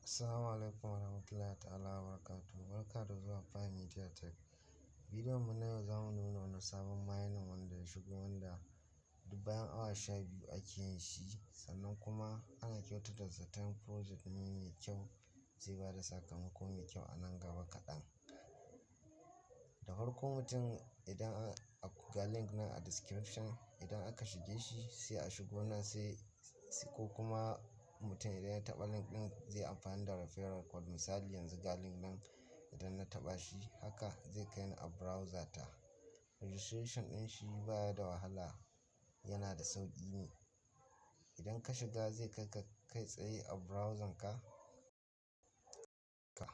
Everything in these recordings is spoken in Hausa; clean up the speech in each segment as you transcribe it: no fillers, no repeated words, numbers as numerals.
Assalamu alaikum warahmatullahi ta'ala wabarakatuh. Barka da zuwa Prime Media Tech. Bidiyon mu na yau, za mu nuna wani sabon mining wanda ya shigo, wanda duk bayan awa 12 ake yin shi. Sannan kuma ana kyautata zaton project ne mai kyau, zai bada sakamako mai kyau a nan gaba kaɗan. Da farko mutum idan ga link nan a description, idan aka shige shi sai a shigo nan, sai ko kuma mutum idan ya taɓa link ɗin zai amfani da referral code. Misali, yanzu ga link nan, idan na taɓa shi haka zai kai ni a browser ta. Registration ɗin shi baya da wahala, yana da sauƙi ne. Idan ka shiga zai kai ka kai tsaye a browser ka. Ka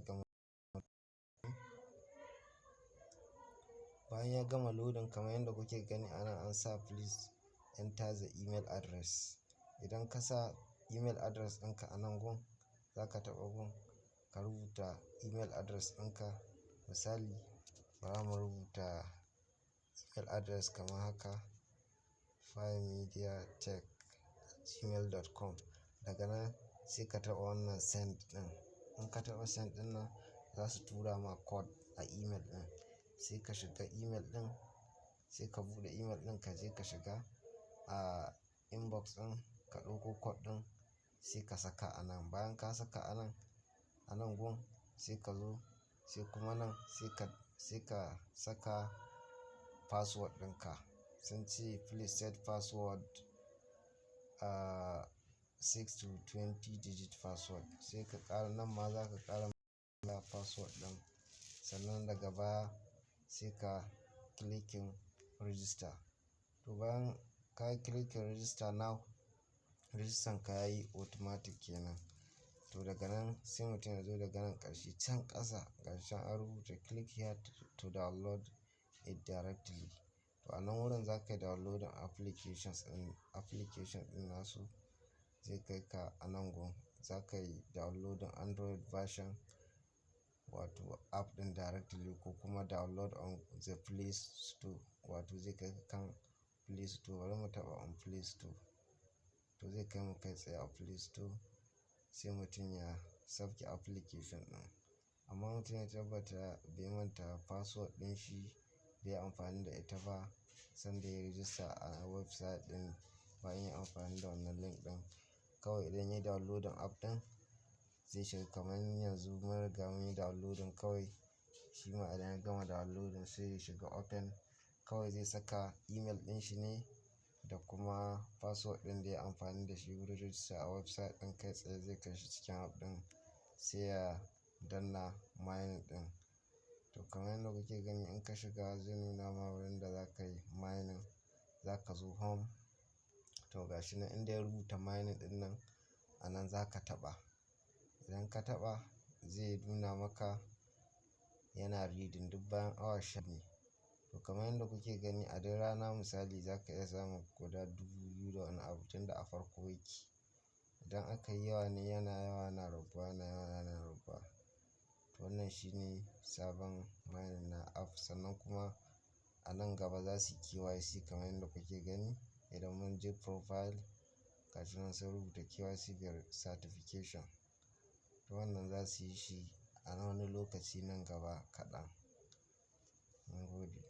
gama. Bayan ya gama loading, kamar yadda kuke gani a nan an sa "Please enter the email address". Idan ka sa email address ɗinka a nan gun, za ka taɓa gun ka rubuta email address ɗinka. Misali, bara mu rubuta email address kamar haka: fimediatech@gmail.com. Daga nan sai ka taɓa wannan send ɗin. In ka taɓa send ɗin nan, za su tura ma code a email ɗin. Sai ka shiga email ɗin, sai ka buɗe email ɗin, ka je ka shiga a inbox ɗin, ka ɗauko code ɗin, sai ka saka a nan. Bayan ka saka a nan gun, sai ka zo, sai kuma nan sai ka saka password ɗinka. Sun ce "Please set password, 6 to 20 digit password". Sai ka ƙara, nan ma za ka ƙara password ɗin. Sannan daga baya sai ka clicking register. To, bayan ka yi clicking register now, rijistan ka yayi automatic kenan. To, daga nan sai mutum ya zo daga nan ƙarshe can ƙasa, gashi can an rubuta "Click here to download it directly". To, a nan wurin za ka yi downloading applications ɗin, application ɗin nasu zai kai ka a nan gun. Za ka yi downloading Android version, wato app ɗin directly, ko kuma download on the Play Store, wato zai kai ka kan Play Store. Bari mu taɓa on Play Store. To, zai kai mu kai tsaye a Play Store, sai mutum ya sauke application ɗin. Amma mutum ya tabbata bai manta password ɗin shi, bai yi amfani da ita ba sanda ya yi register a website ɗin, bayan yin amfani da wannan link ɗin. Kawai idan yayi downloading app ɗin zai shiga. Kamar yanzu mun riga mun yi downloading, kawai shi ma idan ya gama downloading sai ya shiga open. Kawai zai saka email ɗin shi ne da kuma password ɗin da ya yi amfani da shi wurin register a website ɗin, kai tsaye zai kai shi cikin app ɗin, sai ya danna mining ɗin. To, kamar yadda kuke gani, in ka shiga zai nuna ma wurin da za ka yi mining. Za ka zo home. To, ga shi nan inda ya rubuta mining ɗin nan, a nan za ka taɓa. Idan ka taɓa zai nuna maka yana reading, duk bayan awa 10 ne. To, kamar yadda kuke gani, a duk rana misali za ka iya samun guda 2,000 da wani abu, tunda a farko yake. Idan aka yi yawa ne, yana yawa yana raguwa, yana yawa yana raguwa. To, wannan shine sabon mining na app. Sannan kuma a nan gaba za su yi KYC, kamar yadda kuke gani. Idan mun je profile, gashi nan sun rubuta KYC certification. To, wannan za su yi shi a wani lokaci nan gaba kaɗan. Mun gode.